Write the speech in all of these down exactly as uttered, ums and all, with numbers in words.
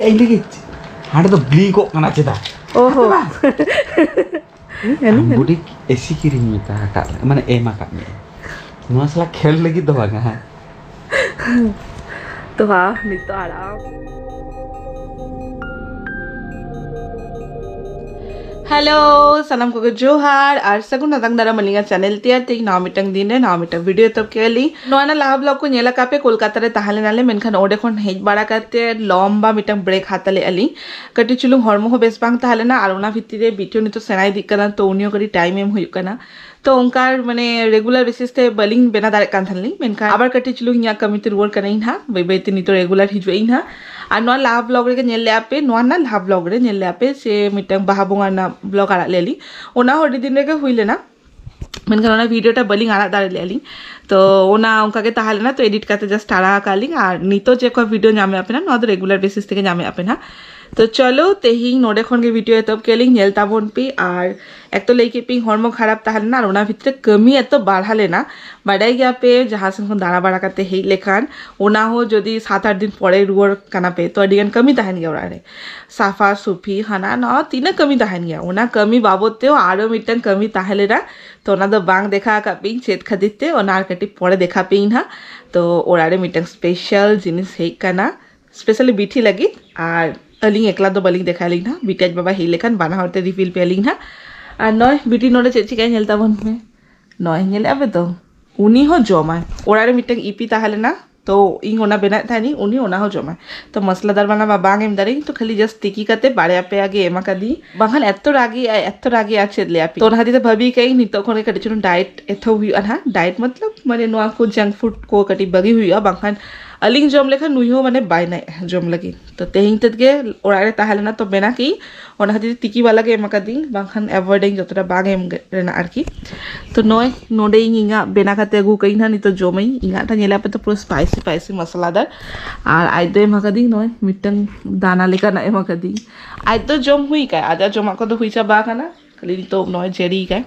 ᱤᱧ ᱞᱟᱹᱜᱤᱫ ᱦᱟᱸᱰᱮ ᱫᱚ ᱵᱞᱤᱝᱠᱚᱜ ᱠᱟᱱᱟ ᱪᱮᱫᱟᱜ? ᱚᱦᱚ᱾ ᱟᱢ ᱵᱩᱰᱤ ᱮᱥᱤ ᱠᱤᱨᱤᱧ ᱢᱮᱛᱟ ᱟᱠᱟᱫ ᱢᱮ, ᱢᱟᱱᱮ ᱮᱢ ᱟᱠᱟᱫ ᱢᱮ, ᱱᱚᱣᱟ ᱥᱟᱞᱟᱜ ᱠᱷᱮᱞ ᱞᱟᱹᱜᱤᱫ ᱫᱚ ᱵᱟᱝᱟ ᱦᱟᱸᱜ᱾ ᱛᱚ ᱦᱟ, ᱱᱤᱛᱚᱜ ᱟᱲᱟᱜ᱾ ᱦᱮᱞᱳ, ᱥᱟᱱᱟᱢ ᱠᱚᱜᱮ ᱡᱚᱦᱟᱨ ᱟᱨ ᱥᱟᱹᱜᱩᱱ ᱟᱛᱟᱝ ᱫᱟᱨᱟᱢ ᱟᱹᱞᱤᱧᱟᱜ ᱪᱮᱱᱮᱞ ᱛᱮᱭᱟᱨ ᱛᱮ ᱱᱟᱣᱟ ᱢᱤᱫᱴᱟᱝ ᱫᱤᱱ ᱨᱮ ᱱᱟᱣᱟ ᱢᱤᱫᱴᱟᱝ ᱵᱷᱤᱰᱤᱭᱳ ᱮᱛᱚᱦᱚᱵ ᱠᱮᱜᱼᱟ ᱞᱤᱧ᱾ ᱱᱚᱣᱟ ᱨᱮᱱᱟᱜ ᱞᱟᱦᱟ ᱵᱞᱚᱜ ᱠᱚ ᱧᱮᱞ ᱟᱠᱟᱫ ᱯᱮ, ᱠᱳᱞᱠᱟᱛᱟ ᱨᱮ ᱛᱟᱦᱮᱸ ᱞᱮᱱᱟᱞᱮ, ᱢᱮᱱᱠᱷᱟᱱ ᱚᱸᱰᱮ ᱠᱷᱚᱱ ᱦᱮᱡ ᱵᱟᱲᱟ ᱠᱟᱛᱮ ᱞᱚᱢᱵᱟ ᱢᱤᱫᱴᱟᱝ ᱵᱨᱮᱠ ᱦᱟᱛᱟᱣ ᱞᱮᱫᱼᱟ ᱞᱤᱧ᱾ ᱠᱟᱹᱴᱤᱡ ᱪᱩᱞᱩᱝ ᱦᱚᱲᱢᱚ ᱦᱚᱸ ᱵᱮᱥ ᱵᱟᱝ ᱛᱟᱦᱮᱸ ᱞᱮᱱᱟ ᱟᱨ ᱚᱱᱟ ᱵᱷᱤᱛᱤᱨ ᱨᱮ ᱵᱤᱴᱩ ᱱᱤᱛᱚᱜ ᱥᱮᱬᱟ ᱤᱫᱤᱜ ᱠᱟᱱᱟ, ᱛᱚ ᱩᱱᱤ ᱦᱚᱸ ᱠᱟᱹᱴᱤᱡ ᱴᱟᱭᱤᱢ ᱮᱢ ᱦᱩᱭᱩᱜ ᱠᱟᱱᱟ᱾ ᱛᱚ ᱚᱱᱠᱟ ᱢᱟᱱᱮ ᱨᱮᱜᱩᱞᱟᱨ ᱵᱮᱥᱤᱥ ᱛᱮ ᱵᱟᱹᱞᱤᱧ ᱵᱮᱱᱟᱣ ᱫᱟᱲᱮᱭᱟᱜ ᱠᱟᱱ ᱛᱟᱦᱮᱱᱟᱞᱤᱧ, ᱢᱮᱱᱠᱷᱟᱱ ᱟᱵᱟᱨ ᱠᱟᱹᱴᱤᱡ ᱪᱩᱞᱩᱝ ᱤᱧᱟᱹᱜ ᱠᱟᱹᱢᱤ ᱛᱮ ᱨᱩᱣᱟᱹᱲ ᱠᱟᱱᱟᱧ ᱦᱟᱸᱜ, ᱵᱟᱹᱭ ᱵᱟᱹᱭ ᱛᱮ ᱱᱤᱛᱚᱜ ᱨᱮᱜᱩᱞᱟᱨ ᱦᱤᱡᱩᱜ ᱟᱹᱧ ᱦᱟᱸᱜ᱾ ᱟᱨ ᱱᱚᱣᱟ ᱞᱟᱦᱟ ᱵᱞᱚᱜ ᱨᱮᱜᱮ ᱧᱮᱞ ᱞᱮᱜᱼᱟ ᱯᱮ, ᱱᱚᱣᱟ ᱨᱮᱱᱟᱜ ᱞᱟᱦᱟ ᱵᱞᱚᱜ ᱨᱮ ᱧᱮᱞ ᱞᱮᱜᱼᱟ ᱯᱮ ᱥᱮ ᱢᱤᱫᱴᱟᱝ ᱵᱟᱦᱟ ᱵᱚᱸᱜᱟ ᱨᱮᱱᱟᱜ ᱵᱞᱚᱜ ᱟᱲᱟᱜ ᱞᱮᱜᱼᱟ ᱞᱤᱧ, ᱚᱱᱟ ᱦᱚᱸ ᱟᱹᱰᱤ ᱫᱤᱱ ᱨᱮᱜᱮ ᱦᱩᱭ ᱞᱮᱱᱟ, ᱢᱮᱱᱠᱷᱟᱱ ᱚᱱᱟ ᱵᱷᱤᱰᱤᱭᱳ ᱴᱟ ᱵᱟᱹᱞᱤᱧ ᱟᱲᱟᱜ ᱫᱟᱲᱮ ᱞᱮᱜᱼᱟ ᱞᱤᱧ᱾ ᱛᱚ ᱚᱱᱟ ᱚᱱᱠᱟ ᱜᱮ ᱛᱟᱦᱮᱸ ᱞᱮᱱᱟ, ᱛᱚ ᱮᱰᱤᱴ ᱠᱟᱛᱮ ᱡᱟᱥᱴ ᱟᱲᱟᱜ ᱟᱠᱟᱫ ᱞᱤᱧ᱾ ᱟᱨ ᱱᱤᱛᱚᱜ ᱡᱮ ᱠᱚ ᱵᱷᱤᱰᱤᱭᱳ ᱧᱟᱢᱮᱫ ᱯᱮ ᱱᱟ, ᱱᱚᱣᱟ ᱫᱚ ᱨᱮᱜᱩᱞᱟᱨ ᱵᱮᱥᱤᱥ ᱛᱮᱜᱮ ᱧᱟᱢᱮᱫ ᱯᱮ ᱱᱟ᱾ ᱛᱚ ᱪᱚᱞᱚ ᱛᱮᱦᱮᱧ ᱱᱚᱰᱮ ᱠᱷᱚᱱ ᱜᱮ ᱵᱷᱤᱰᱤᱭᱳ ᱮᱛᱚᱦᱚᱵ ᱠᱮᱜᱼᱟ ᱞᱤᱧ, ᱧᱮᱞ ᱛᱟᱵᱚᱱ ᱯᱮ᱾ ᱟᱨ ᱮᱠ ᱛᱚ ᱞᱟᱹᱭ ᱠᱮᱫ ᱯᱮ ᱦᱚᱲᱢᱚ ᱠᱷᱟᱨᱟᱯ ᱛᱟᱦᱮᱸ ᱞᱮᱱᱟ ᱟᱨ ᱚᱱᱟ ᱵᱷᱤᱛᱨᱤ ᱨᱮ ᱠᱟᱹᱢᱤ ᱮᱛᱚ ᱵᱟᱲᱦᱟ ᱞᱮᱱᱟ, ᱵᱟᱰᱟᱭ ᱜᱮᱭᱟ ᱯᱮ ᱡᱟᱦᱟᱸ ᱥᱮᱱ ᱠᱷᱚᱱ ᱫᱟᱬᱟ ᱵᱟᱲᱟ ᱠᱟᱛᱮ ᱦᱮᱡ ᱞᱮᱠᱷᱟᱱ ᱚᱱᱟ ᱦᱚᱸ ᱡᱩᱫᱤ ᱥᱟᱛ ᱟᱴ ᱫᱤᱱ ᱯᱚᱨᱮ ᱨᱩᱣᱟᱹᱲ ᱠᱟᱱᱟ ᱯᱮ, ᱛᱚ ᱟᱹᱰᱤ ᱜᱟᱱ ᱠᱟᱹᱢᱤ ᱛᱟᱦᱮᱱ ᱜᱮᱭᱟ ᱚᱲᱟᱜ ᱨᱮ, ᱥᱟᱯᱷᱟ ᱥᱩᱯᱷᱤ ᱦᱟᱱᱟ ᱱᱟᱣᱟ ᱛᱤᱱᱟᱹᱜ ᱠᱟᱹᱢᱤ ᱛᱟᱦᱮᱱ ᱜᱮᱭᱟ, ᱚᱱᱟ ᱠᱟᱹᱢᱤ ᱵᱟᱵᱚᱫ ᱛᱮᱦᱚᱸ ᱟᱨᱚ ᱢᱤᱫᱴᱟᱝ ᱠᱟᱹᱢᱤ ᱛᱟᱦᱮᱸ ᱞᱮᱱᱟ᱾ ᱛᱚ ᱚᱱᱟ ᱫᱚ ᱵᱟᱝ ᱫᱮᱠᱷᱟ ᱟᱠᱟᱫ ᱯᱮᱭᱟᱹᱧ ᱪᱮᱫ ᱠᱷᱟᱹᱛᱤᱨ ᱛᱮ, ᱚᱱᱟ ᱟᱨ ᱠᱟᱹᱴᱤᱡ ᱯᱚᱨᱮ ᱫᱮᱠᱷᱟ ᱯᱮᱭᱟᱹᱧ ᱦᱟᱸᱜ᱾ ᱛᱚ ᱚᱲᱟᱜ ᱨᱮ ᱢᱤᱫᱴᱟᱝ ᱥᱯᱮᱥᱟᱞ ᱡᱤᱱᱤᱥ ᱦᱮᱡ ᱠᱟᱱᱟ, ᱥᱯᱮᱥᱟᱞᱤ ᱵᱤᱴᱷᱤ ᱞᱟᱹᱜᱤᱫ᱾ ᱟᱨ ᱟᱹᱞᱤᱧ ᱮᱠᱞᱟ ᱫᱚ ᱵᱟᱹᱞᱤᱧ ᱫᱮᱠᱷᱟ ᱟᱹᱞᱤᱧ ᱦᱟᱸᱜ, ᱵᱤᱴᱤ ᱟᱡ ᱵᱟᱵᱟ ᱦᱮᱡ ᱞᱮᱠᱷᱟᱱ ᱵᱟᱱᱟ ᱦᱚᱲ ᱛᱮ ᱨᱤᱵᱷᱤᱞ ᱯᱮᱭᱟᱞᱤᱧ ᱦᱟᱸᱜ᱾ ᱟᱨ ᱱᱚᱜᱼᱚᱭ ᱵᱤᱴᱤ ᱱᱚᱰᱮ ᱪᱮᱫ ᱪᱤᱠᱟᱹᱭ ᱧᱮᱞ ᱛᱟᱵᱚᱱ ᱯᱮ, ᱱᱚᱜᱼᱚᱭ ᱧᱮᱞᱮᱫᱼᱟ ᱯᱮ ᱛᱚ, ᱩᱱᱤ ᱦᱚᱸ ᱡᱚᱢᱟᱭ᱾ ᱚᱲᱟᱜ ᱨᱮ ᱢᱤᱫᱴᱟᱝ ᱤᱯᱤ ᱛᱟᱦᱮᱸ ᱞᱮᱱᱟ, ᱛᱚ ᱤᱧ ᱚᱱᱟ ᱵᱮᱱᱟᱣᱮᱫ ᱛᱟᱦᱮᱱᱤᱧ, ᱩᱱᱤ ᱚᱱᱟ ᱦᱚᱸ ᱡᱚᱢᱟᱭ᱾ ᱛᱚ ᱢᱚᱥᱞᱟᱫᱟᱨ ᱵᱟᱱᱟ ᱢᱟ ᱵᱟᱝ ᱮᱢ ᱫᱟᱲᱮᱭᱟᱹᱧ, ᱛᱚ ᱠᱷᱟᱹᱞᱤ ᱡᱟᱥᱴ ᱛᱤᱠᱤ ᱠᱟᱛᱮ ᱵᱟᱨᱭᱟ ᱯᱮᱭᱟ ᱜᱮ ᱮᱢ ᱟᱠᱟᱫᱤᱧ, ᱵᱟᱝᱠᱷᱟᱱ ᱮᱛᱚ ᱨᱟᱜᱤ ᱟᱭ, ᱮᱛᱚ ᱨᱟᱜᱤ ᱟᱭ, ᱪᱮᱫ ᱞᱟᱹᱭᱟ ᱯᱮ᱾ ᱛᱚ ᱚᱱᱟ ᱠᱷᱟᱹᱛᱤᱨ ᱛᱮ ᱵᱷᱟᱹᱵᱤ ᱠᱟᱜ ᱟᱹᱧ ᱱᱤᱛᱚᱜ ᱠᱷᱚᱱ ᱜᱮ ᱠᱟᱹᱴᱤᱡ ᱪᱩᱞᱩᱝ ᱰᱟᱭᱮᱴ ᱮᱛᱚᱦᱚᱵ ᱦᱩᱭᱩᱜᱼᱟ ᱱᱟᱦᱟᱜ᱾ ᱰᱟᱭᱮᱴ ᱢᱚᱛᱞᱚᱵ ᱢᱟᱱᱮ ᱱᱚᱣᱟ ᱠᱚ ᱡᱟᱝᱠ ᱯᱷᱩᱰ ᱠᱚ ᱠᱟᱹᱴᱤᱡ ᱵᱟᱹᱜᱤ ᱦᱩᱭᱩᱜᱼᱟ, ᱵᱟᱝᱠᱷᱟᱱ ᱟᱹᱞᱤᱧ ᱡᱚᱢ ᱞᱮᱠᱷᱟᱱ ᱱᱩᱭ ᱦᱚᱸ ᱢᱟᱱᱮ ᱵᱟᱭ ᱱᱟᱭ ᱡᱚᱢ ᱞᱟᱹᱜᱤᱫ᱾ ᱛᱚ ᱛᱮᱦᱮᱧ ᱛᱮᱫ ᱜᱮ ᱚᱲᱟᱜ ᱨᱮ ᱛᱟᱦᱮᱸ ᱞᱮᱱᱟ, ᱛᱚ ᱵᱮᱱᱟ ᱠᱮᱜ ᱟᱹᱧ, ᱚᱱᱟ ᱠᱷᱟᱹᱛᱤᱨ ᱛᱮ ᱛᱤᱠᱤ ᱵᱟᱞᱟ ᱜᱮ ᱮᱢ ᱟᱠᱟᱫᱤᱧ, ᱵᱟᱝᱠᱷᱟᱱ ᱮᱵᱷᱚᱭᱰ ᱟᱹᱧ ᱡᱚᱛᱚᱴᱟ ᱵᱟᱝ ᱮᱢ ᱨᱮᱱᱟᱜ ᱟᱨᱠᱤ᱾ ᱛᱚ ᱱᱚᱜᱼᱚᱭ ᱱᱚᱰᱮ ᱤᱧ ᱤᱧᱟᱹᱜ ᱵᱮᱱᱟ ᱠᱟᱛᱮ ᱟᱹᱜᱩ ᱠᱟᱜ ᱟᱹᱧ ᱱᱟᱦᱟᱜ, ᱱᱤᱛᱚᱜ ᱡᱚᱢᱟᱹᱧ᱾ ᱤᱧᱟᱹᱜ ᱴᱟ ᱧᱮᱞᱮ ᱟᱯᱮ ᱛᱚ ᱯᱩᱨᱟᱹ ᱥᱯᱟᱭᱥᱤ ᱥᱯᱟᱭᱥᱤ ᱢᱚᱥᱞᱟᱫᱟᱨ᱾ ᱟᱨ ᱟᱡ ᱫᱚ ᱮᱢ ᱟᱠᱟᱫᱤᱧ ᱱᱚᱜᱼᱚᱭ ᱢᱤᱫᱴᱟᱝ ᱫᱟᱱᱟ ᱞᱮᱠᱟᱱᱟᱜ ᱮᱢ ᱟᱠᱟᱫᱤᱧ᱾ ᱟᱡ ᱫᱚ ᱡᱚᱢ ᱦᱩᱭ ᱠᱟᱭ, ᱟᱡᱟᱜ ᱡᱚᱢᱟᱜ ᱠᱚᱫᱚ ᱦᱩᱭ ᱪᱟᱵᱟ ᱟᱠᱟᱱᱟ᱾ ᱠᱷᱟᱹᱞᱤ ᱱᱤᱛᱚᱜ ᱱᱚᱜᱼᱚᱭ ᱡᱟᱹᱲᱤᱭᱮᱫᱟᱭ᱾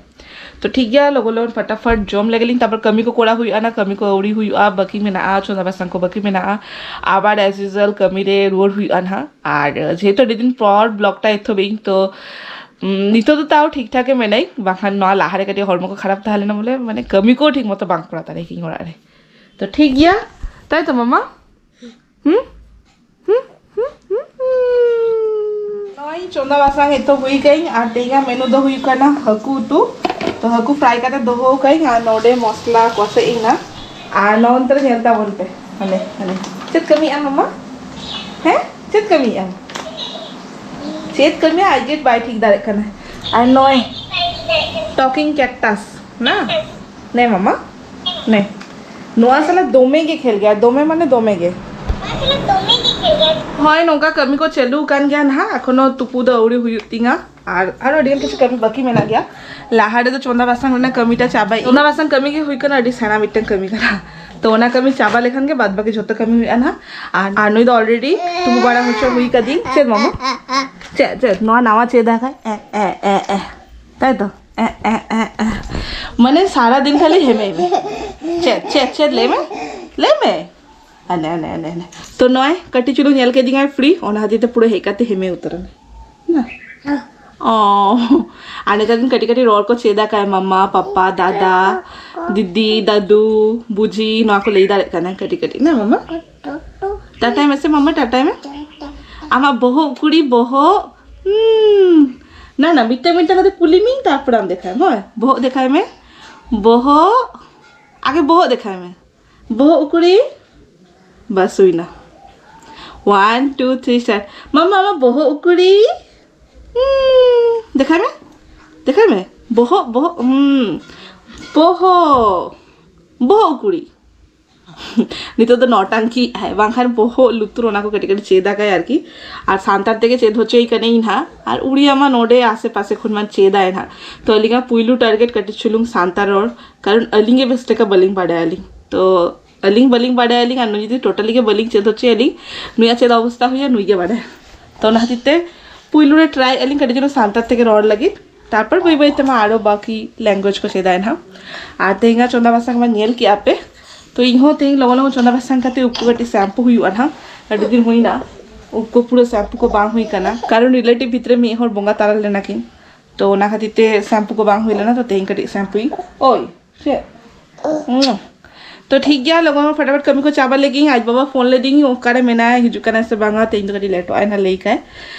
ᱛᱚ ᱴᱷᱤᱠ ᱜᱮᱭᱟ, ᱞᱚᱜᱚᱱ ᱞᱚᱜᱚᱱ ᱯᱷᱟᱴᱟᱯᱷᱟᱴ ᱡᱚᱢ ᱞᱮᱜᱮ ᱞᱤᱧ, ᱛᱟᱨᱯᱚᱨ ᱠᱟᱹᱢᱤ ᱠᱚ ᱠᱚᱨᱟᱣ ᱦᱩᱭᱩᱜᱼᱟ, ᱚᱱᱟ ᱠᱟᱹᱢᱤ ᱠᱚ ᱟᱹᱣᱨᱤ ᱦᱩᱭᱩᱜᱼᱟ, ᱵᱟᱹᱠᱤ ᱢᱮᱱᱟᱜᱼᱟ, ᱪᱚᱸᱫᱟ ᱵᱟᱥᱟᱝ ᱠᱚ ᱵᱟᱹᱠᱤ ᱢᱮᱱᱟᱜᱼᱟ, ᱟᱵᱟᱨ as usual ᱠᱟᱹᱢᱤ ᱨᱮ ᱨᱩᱣᱟᱹᱲ ᱦᱩᱭᱩᱜᱼᱟ ᱱᱟᱦᱟᱜ᱾ ᱟᱨ ᱡᱮᱦᱮᱛᱩ ᱟᱹᱰᱤ ᱫᱤᱱ ᱯᱚᱨ ᱵᱞᱚᱜᱽ ᱴᱟ ᱮᱛᱚᱦᱚᱵ ᱤᱧ, ᱛᱚ ᱩᱢ, ᱱᱤᱛᱚᱜ ᱫᱚ ᱛᱟᱣ ᱴᱷᱤᱠ ᱴᱷᱟᱠ ᱜᱮ ᱢᱮᱱᱟᱹᱧ, ᱵᱟᱝᱠᱷᱟᱱ ᱱᱚᱣᱟ ᱞᱟᱦᱟᱨᱮ ᱠᱟᱹᱴᱤᱡ ᱦᱚᱲᱢᱚ ᱠᱚ ᱠᱷᱟᱨᱟᱯ ᱛᱟᱦᱮᱸ ᱞᱮᱱᱟ ᱵᱚᱞᱮ, ᱢᱟᱱᱮ ᱠᱟᱹᱢᱤ ᱠᱚ ᱴᱷᱤᱠ ᱢᱚᱛᱚ ᱵᱟᱝ ᱠᱚᱨᱟᱣ ᱫᱟᱲᱮ ᱠᱤᱧ ᱚᱲᱟᱜ ᱨᱮ᱾ ᱛᱚ ᱴᱷᱤᱠ ᱜᱮᱭᱟ, ᱛᱟᱭ ᱛᱚ ᱢᱟᱢᱟ? ᱦᱩᱸ? ᱦᱩᱸ? ᱦᱩᱸ? ᱦᱩᱸ? ᱦᱩᱸ? ᱱᱚᱜᱼᱚᱭ ᱪᱚᱸᱫᱟ ᱵᱟᱥᱟᱝ ᱮᱛᱚᱦᱚᱵ ᱦᱩᱭ ᱠᱟᱹᱧ ᱟᱨ ᱛᱮᱦᱮᱧᱟᱜ ᱢᱮᱱᱩ ᱫᱚ ᱦᱩᱭᱩᱜ ᱠᱟᱱᱟ ᱦᱟᱹᱠᱩ ᱩᱛᱩ᱾ ᱛᱚ ᱦᱟᱹᱠᱩ ᱯᱷᱨᱟᱭ ᱠᱟᱛᱮ ᱫᱚᱦᱚ ᱠᱟᱹᱧ ᱟᱨ ᱱᱚᱰᱮ ᱢᱚᱥᱞᱟ ᱠᱚᱥᱮ ᱤᱧ ᱱᱟ᱾ ᱟᱨ ᱱᱚᱜᱼᱚ ᱱᱚᱱᱛᱮ ᱨᱮ ᱧᱮᱞ ᱛᱟᱵᱚᱱ ᱯᱮ, ᱦᱟᱱᱮ ᱦᱟᱱᱮ ᱪᱮᱫ ᱠᱟᱹᱢᱤᱭᱮᱫᱼᱟ ᱢᱟᱢᱟ? ᱦᱮᱸ, ᱪᱮᱫ ᱠᱟᱹᱢᱤᱭᱮᱫᱼᱟ? ᱪᱮᱫ ᱠᱟᱹᱢᱤᱭᱟ ᱟᱡ ᱜᱮ ᱵᱟᱭ ᱴᱷᱤᱠ ᱫᱟᱲᱮᱭᱟᱜ ᱠᱟᱱᱟ᱾ ᱟᱨ ᱱᱚᱜᱼᱚᱭ ᱴᱚᱠᱤᱝ ᱠᱮᱠᱴᱟᱥ ᱱᱟ᱾ ᱱᱮ ᱢᱟᱢᱟ, ᱱᱮ᱾ ᱱᱚᱣᱟ ᱥᱟᱞᱟᱜ ᱫᱚᱢᱮ ᱜᱮ ᱠᱷᱮᱞ ᱜᱮᱭᱟ, ᱫᱚᱢᱮ ᱢᱟᱱᱮ ᱫᱚᱢᱮ ᱜᱮ᱾ ᱦᱳᱭ, ᱱᱚᱝᱠᱟ ᱠᱟᱹᱢᱤ ᱠᱚ ᱪᱟᱹᱞᱩ ᱟᱠᱟᱱ ᱜᱮᱭᱟ ᱱᱟᱦᱟᱜ, ᱮᱠᱷᱚᱱᱳ ᱛᱩᱯᱩ ᱫᱚ ᱟᱹᱣᱨᱤ ᱦᱩᱭᱩᱜ ᱛᱤᱧᱟ᱾ ᱟᱨ ᱟᱨᱚ ᱟᱹᱰᱤ ᱜᱟᱱ ᱠᱤᱪᱷᱩ ᱠᱟᱹᱢᱤ ᱵᱟᱹᱠᱤ ᱢᱮᱱᱟᱜ ᱜᱮᱭᱟ᱾ ᱞᱟᱦᱟ ᱨᱮᱫᱚ ᱪᱚᱸᱫᱟ ᱵᱟᱥᱟᱝ ᱨᱮᱱᱟᱜ ᱠᱟᱹᱢᱤᱴᱟ ᱪᱟᱵᱟᱭ, ᱪᱚᱸᱫᱟ ᱵᱟᱥᱟᱝ ᱠᱟᱹᱢᱤ ᱜᱮ ᱦᱩᱭ ᱠᱟᱱᱟ ᱟᱹᱰᱤ ᱥᱮᱬᱟ ᱢᱤᱫᱴᱟᱝ ᱠᱟᱹᱢᱤ ᱠᱟᱱᱟ᱾ ᱛᱚ ᱚᱱᱟ ᱠᱟᱹᱢᱤ ᱪᱟᱵᱟ ᱞᱮᱠᱷᱟᱱ ᱜᱮ ᱵᱟᱫ ᱵᱟᱹᱠᱤ ᱡᱷᱚᱛᱚ ᱠᱟᱹᱢᱤ ᱦᱩᱭᱩᱜᱼᱟ ᱱᱟᱦᱟᱜ᱾ ᱟᱨ, ᱟᱨ ᱱᱩᱭ ᱫᱚ ᱚᱞᱨᱮᱰᱤ ᱛᱩᱯᱩ ᱵᱟᱲᱟ ᱦᱚᱪᱚ ᱦᱩᱭ ᱠᱟᱫᱤᱧ᱾ ᱪᱮᱫ ᱢᱟᱢᱟ? ᱪᱮᱫ, ᱪᱮᱫ? ᱱᱚᱣᱟ ᱱᱟᱣᱟ ᱪᱮᱫ ᱫᱟᱠᱟᱭ? ᱮ, ᱮ, ᱮ, ᱮ᱾ ᱛᱟᱭ ᱛᱚ? ᱮ, ᱮ, ᱮ, ᱮ᱾ ᱢᱟᱱᱮ ᱥᱟᱨᱟ ᱫᱤᱱ ᱠᱷᱟᱹᱞᱤ ᱦᱮᱢᱮᱭ ᱢᱮ᱾ ᱪᱮᱫ, ᱪᱮᱫ, ᱪᱮᱫ? ᱞᱟᱹᱭ ᱢᱮ, ᱞᱟᱹᱭ ᱢᱮ᱾ ᱟᱱᱮ, ᱟᱱᱮ, ᱟᱱᱮ, ᱟᱱᱮ᱾ ᱛᱚ ᱱᱚᱜᱼᱚᱭ ᱠᱟᱹᱴᱤᱡ ᱪᱩᱞᱩᱝ ᱧᱮᱞ ᱠᱮᱫᱤᱧᱟᱭ ᱯᱷᱨᱤ, ᱚᱱᱟ ᱠᱷᱟᱹᱛᱤᱨ ᱛᱮ ᱯᱩᱨᱟᱹ ᱦᱮᱡ ᱠᱟᱛᱮ ᱦᱮᱢᱮ ᱩᱛᱟᱹᱨ ᱮᱱᱟ᱾ ᱚ᱾ ᱟᱨ ᱱᱮᱛᱟᱨ ᱫᱤᱱ ᱠᱟᱹᱴᱤᱡ ᱠᱟᱹᱴᱤᱡ ᱨᱚᱲ ᱠᱚ ᱪᱮᱫ ᱟᱠᱟᱫ ᱢᱟᱢᱟ, ᱯᱟᱯᱟ, ᱫᱟᱫᱟ, ᱫᱤᱫᱤ, ᱫᱟᱫᱩ, ᱵᱩᱡᱤ, ᱱᱚᱣᱟ ᱠᱚ ᱞᱟᱹᱭ ᱫᱟᱲᱮᱭᱟᱜ ᱠᱟᱱᱟ ᱠᱟᱹᱴᱤᱡ ᱠᱟᱹᱴᱤᱡ ᱱᱟ ᱢᱟᱢᱟ? ᱴᱟᱴᱟᱭ ᱢᱮᱥᱮ ᱢᱟᱢᱟ, ᱴᱟᱴᱟᱭ ᱢᱮ᱾ ᱟᱢᱟᱜ ᱵᱚᱦᱚᱜ ᱠᱩᱲᱤ ᱵᱚᱦᱚᱜ᱾ ᱦᱩᱸ᱾ ᱱᱟ, ᱱᱟ, ᱢᱤᱫᱴᱟᱝ ᱢᱤᱫᱴᱟᱝ ᱠᱟᱛᱮ ᱠᱩᱞᱤ ᱢᱤᱭᱟᱹᱧ, ᱛᱟᱨᱯᱚᱨ ᱟᱢ ᱫᱮᱠᱷᱟᱭ ᱢᱮ᱾ ᱦᱳᱭ, ᱵᱚᱦᱚᱜ ᱫᱮᱠᱷᱟᱭ ᱢᱮ᱾ ᱵᱚᱦᱚᱜ᱾ ᱟᱜᱮ ᱵᱚᱦᱚᱜ ᱫᱮᱠᱷᱟᱭ ᱢᱮ᱾ ᱵᱚᱦᱚᱜ ᱩᱠᱩᱲᱤ᱾ ᱵᱟᱥ, ᱦᱩᱭᱱᱟ᱾ One, two, three, start. ᱢᱟᱢᱟ, ᱟᱢᱟᱜ ᱵᱚᱦᱚᱜ ᱩᱠᱩᱲᱤ᱾ ᱦᱩᱸ᱾ ᱫᱮᱠᱷᱟᱭ ᱢᱮ᱾ ᱫᱮᱠᱷᱟᱭ ᱢᱮ᱾ ᱵᱚᱦᱚᱜ, ᱵᱚᱦᱚᱜ, ᱦᱩᱸ᱾ ᱵᱚᱦᱚᱜ᱾ ᱵᱚᱦᱚᱜ ᱩᱠᱩᱲᱤ᱾ ᱱᱤᱛᱚᱜ ᱫᱚ ᱱᱚᱴᱟᱝᱠᱤ ᱟᱭ, ᱵᱟᱝᱠᱷᱟᱱ ᱵᱚᱦᱚᱜ, ᱞᱩᱛᱩᱨ, ᱚᱱᱟ ᱠᱚ ᱠᱟᱹᱴᱤᱡ ᱠᱟᱹᱴᱤᱡ ᱪᱮᱫ ᱟᱠᱟᱭ ᱟᱨᱠᱤ᱾ ᱟᱨ ᱥᱟᱱᱛᱟᱲ ᱛᱮᱜᱮ ᱪᱮᱫ ᱦᱚᱪᱚᱭ ᱠᱟᱹᱱᱟᱹᱧ ᱱᱟᱦᱟᱜ᱾ ᱟᱨ ᱩᱲᱤᱭᱟ ᱢᱟ ᱱᱚᱰᱮ ᱟᱥᱮ ᱯᱟᱥᱮ ᱠᱷᱚᱱ ᱢᱟ ᱪᱮᱫᱟᱭ ᱱᱟᱦᱟᱜ᱾ ᱛᱚ ᱟᱹᱞᱤᱧᱟᱜ ᱯᱩᱭᱞᱩ ᱴᱟᱨᱜᱮᱴ ᱠᱟᱹᱴᱤᱡ ᱪᱩᱞᱩᱝ ᱥᱟᱱᱛᱟᱲ ᱨᱚᱲ, ᱠᱟᱨᱚᱱ ᱟᱹᱞᱤᱧ ᱜᱮ ᱵᱮᱥ ᱞᱮᱠᱟ ᱵᱟᱹᱞᱤᱧ ᱵᱟᱰᱟᱭᱟᱞᱤᱧ᱾ ᱛᱚ ᱟᱹᱞᱤᱧ ᱵᱟᱹᱞᱤᱧ ᱵᱟᱰᱟᱭᱟᱞᱤᱧ, ᱟᱨ ᱱᱩᱭ ᱡᱩᱫᱤ ᱴᱳᱴᱟᱞᱤ ᱜᱮ ᱵᱟᱹᱞᱤᱧ ᱪᱮᱫ ᱦᱚᱪᱚᱭᱟᱞᱤᱧ, ᱱᱩᱭᱟᱜ ᱪᱮᱫ ᱚᱵᱚᱥᱛᱟ ᱦᱩᱭᱩᱜᱼᱟ ᱱᱩᱭ ᱜᱮ ᱵᱟᱰᱟᱭᱟ᱾ ᱛᱚ ᱚᱱᱟ ᱠᱷᱟᱹᱛᱤᱨ ᱛᱮ ᱯᱩᱭᱞᱩ ᱨᱮ ᱴᱨᱟᱭ ᱟᱹᱞᱤᱧ ᱠᱟᱹᱴᱤᱡ ᱪᱩᱞᱩᱝ ᱥᱟᱱᱛᱟᱲ ᱛᱮᱜᱮ ᱨᱚᱲ ᱞᱟᱹᱜᱤᱫ᱾ ᱛᱟᱨᱯᱚᱨ ᱵᱟᱹᱭ ᱵᱟᱹᱭ ᱛᱮᱢᱟ ᱟᱨᱚ ᱵᱟᱹᱠᱤ language ᱠᱚ ᱪᱮᱫᱟᱭ ᱱᱟᱦᱟᱜ᱾ ᱟᱨ ᱛᱮᱦᱮᱧᱟᱜ ᱪᱚᱸᱫᱟ ᱵᱟᱥᱟᱝ ᱢᱟ ᱧᱮᱞ ᱠᱮᱜᱼᱟ ᱯᱮ᱾ ᱛᱚ ᱤᱧ ᱦᱚᱸ ᱛᱮᱦᱮᱧ ᱞᱚᱜᱚᱱ ᱞᱚᱜᱚᱱ ᱪᱚᱸᱫᱟ ᱵᱟᱥᱟᱝ ᱠᱟᱛᱮ ᱩᱵ ᱠᱚ ᱠᱟᱹᱴᱤᱡ shampoo ᱦᱩᱭᱩᱜᱼᱟ ᱱᱟᱦᱟᱜ᱾ ᱟᱹᱰᱤ ᱫᱤᱱ ᱦᱩᱭᱱᱟ ᱩᱵ ᱠᱚ ᱯᱩᱨᱟᱹ shampoo ᱠᱚ ᱵᱟᱝ ᱦᱩᱭ ᱠᱟᱱᱟ, ᱠᱟᱨᱚᱱ relative ᱵᱷᱤᱛᱨᱤ ᱢᱤᱫ ᱦᱚᱲ ᱵᱚᱸᱜᱟ ᱛᱟᱞᱟ ᱞᱮᱱᱟ ᱠᱤᱱ᱾ ᱛᱚ ᱚᱱᱟ ᱠᱷᱟᱹᱛᱤᱨ ᱛᱮ shampoo ᱠᱚ ᱵᱟᱝ ᱦᱩᱭ ᱞᱮᱱᱟ᱾ ᱛᱚ ᱛᱮᱦᱮᱧ ᱠᱟᱹᱴᱤᱡ shampooᱤᱧ᱾ ᱳᱭ ᱪᱮᱫ? ᱦᱩᱸ᱾ ᱛᱚ ᱴᱷᱤᱠ ᱜᱮᱭᱟ, ᱞᱚᱜᱚᱱ ᱯᱷᱟᱴᱟᱯᱷᱟᱴ ᱠᱟᱹᱢᱤ ᱠᱚ ᱪᱟᱵᱟ ᱞᱮᱜᱤᱧ᱾ ᱟᱡ ᱵᱟᱵᱟ ᱯᱷᱳᱱ ᱞᱮᱫᱤᱧ, ᱚᱠᱟᱨᱮ ᱢᱮᱱᱟᱭᱟ, ᱦᱤᱡᱩᱜ ᱠᱟᱱᱟᱭ ᱥᱮ ᱵᱟᱝᱟ, ᱛᱮᱦᱮᱧ ᱫᱚ ᱠᱟᱹᱴᱤᱡ ᱞᱮᱴᱚᱜ ᱟᱭ ᱱᱟᱦᱟᱜ ᱞᱟᱹᱭ ᱠᱟᱭ᱾